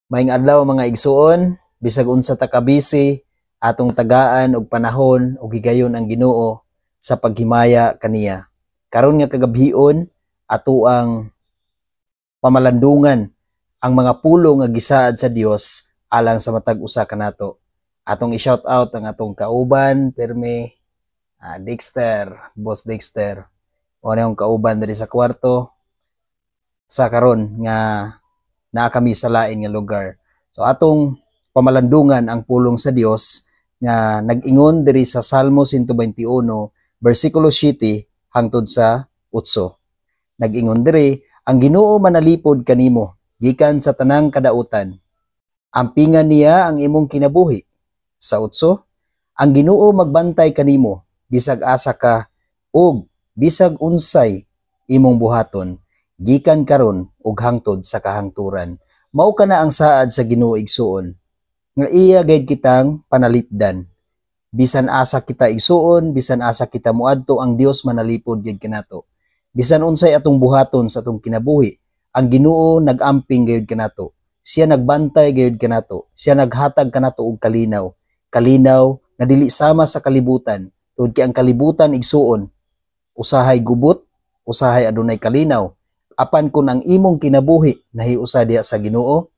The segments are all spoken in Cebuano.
Maayong adlaw, mga igsuon, bisag unsa ta ka busy, atong tagaan og panahon og higayon ang Ginoo sa paghimaya kaniya. Karon nga kagabhion, ato ang pamalandungan ang mga pulong nga gisaad sa Dios alang sa matag usa kanato. Atong i-shout out ang atong kauban perme, Dexter, Boss Dexter. O na yung kauban diri sa kwarto sa karon nga naa kami sa lain nga lugar. So atong pamalandungan ang pulong sa Dios nga nag-ingon diri sa Salmo 121 bersikulo 7 hangtod sa 8. Nag-ingon diri, "Ang Ginoo manalipod kanimo gikan sa tanang kadautan. Ampingan niya ang imong kinabuhi." Sa 8, "Ang Ginoo magbantay kanimo bisag asa ka ug bisag unsay imong buhaton gikan karon ug hangtod sa kahangturan." Mao kana ang saad sa Ginoo, igsuon, nga iya gayud kitang panalipdan. Bisan asa kita, igsuon, bisan asa kita moadto, ang Dios manalipod gyud kanato. Bisan unsay atong buhaton sa atong kinabuhi, ang Ginoo nagamping gayud kanato. Siya nagbantay gayud kanato. Siya naghatag kanato og kalinaw. Kalinaw nga dili sama sa kalibutan. Tungod kay ang kalibutan, igsuon, usahay gubot, usahay adunay kalinaw. Apan kung ang imong kinabuhi nahiusa diha sa Ginoo,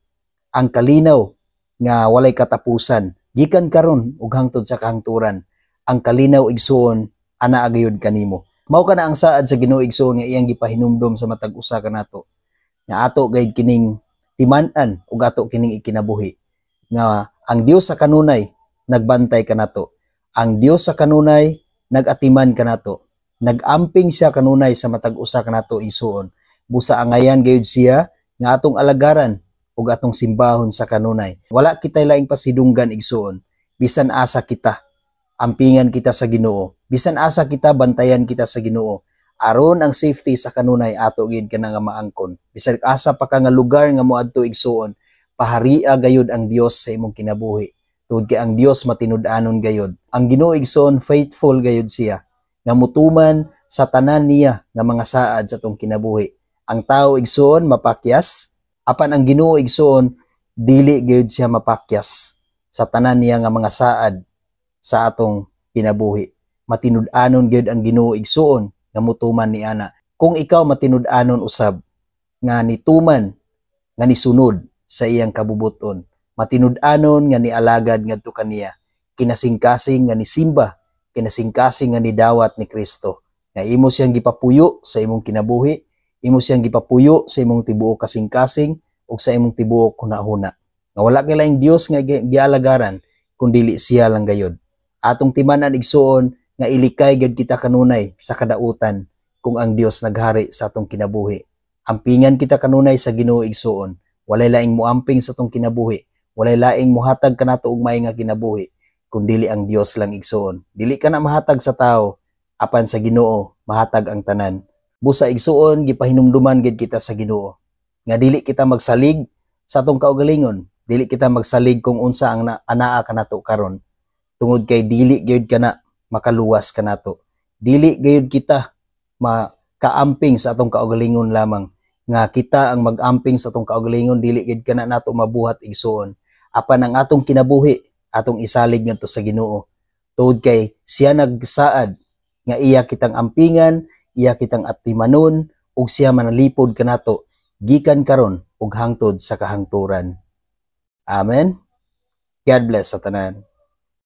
ang kalinaw nga walay katapusan gikan karon ug hangtod sa kahangturan, ang kalinaw, igsuon, anaa gayud kanimo. Mao kana ang saad sa Ginoo, igsuon, nga iyang gipahinumdom sa matag usa kanato. Nga ato gayud kining timan-an ug ato kining ikinabuhi nga ang Dios sa kanunay nagbantay kanato. Ang Dios sa kanunay nagatiman kanato. Nagamping siya kanunay sa matag usa kanato, igsuon. Busa angayan gayud siya nga atong alagaran ug atong simbahon sa kanunay. Wala kitay laing pasidunggan, igsuon. Bisan asa kita, ampingan kita sa Ginoo. Bisan asa kita, bantayan kita sa Ginoo. Aron ang safety sa kanunay ato gid kana nga maangkon. Bisan asa pa ka nga lugar nga moadto, igsuon, paharia gayud ang Dios sa imong kinabuhi. Tungod kay ang Dios matinud-anon gayud. Ang Ginoo, igsuon, faithful gayud siya nga mutuman sa tanan niya nga mga saad sa atong kinabuhi. Ang tao, igsuon, mapakyas, apan ang Ginoo, igsuon, dili gayud siya mapakyas sa tanan niya nga mga saad sa atong kinabuhi. Matinud-anon gayud ang Ginoo, igsuon, nga mutuman ni ana. Kung ikaw matinud-anon usab nga nituman, nga nisunod sa iyang kabubuton, matinud-anon nga nialagad ngadto kaniya, kinasingkasing nga nisimba, kinasingkasing nga nidawat ni Kristo, nga imo siyang gipapuyo sa imong kinabuhi, imo siyang gipapuyo sa imong tibuok kasingkasing ug sa imong tibuok hunahuna. Nga wala kay laing Dios nga gialagaran kun dili siya lang gayud. Atong timan-an, igsuon, nga ilikay gyud kita kanunay sa kadautan kung ang Dios naghari sa atong kinabuhi. Ampingan kita kanunay sa Ginoo, igsuon. Walay laing muamping sa atong kinabuhi. Walay laing muhatag kanato og maayo nga kinabuhi kun dili ang Dios lang, igsuon. Dili ka na mahatag sa tao, apan sa Ginoo mahatag ang tanan. Busa, igsuon, gipahinumduman gid kita sa Ginoo nga dili kita magsalig sa atong kaugalingon, dili kita magsalig kung unsa ang anaa kanato karon. Tungod kay dili gyud kana makaluwas kanato. Dili gayud kita makaamping sa atong kaugalingon lamang. Nga kita ang mag-amping sa atong kaugalingon, dili gid kana nato mabuhat, igsuon. Apan ang atong kinabuhi, atong isalig ngadto sa Ginoo. Tungod kay siya nagsaad nga iya kitang ampingan, iya kitang atimanon ug siya manalipod kanato gikan karon ug hangtod sa kahangturan. Amen. God bless sa tanan.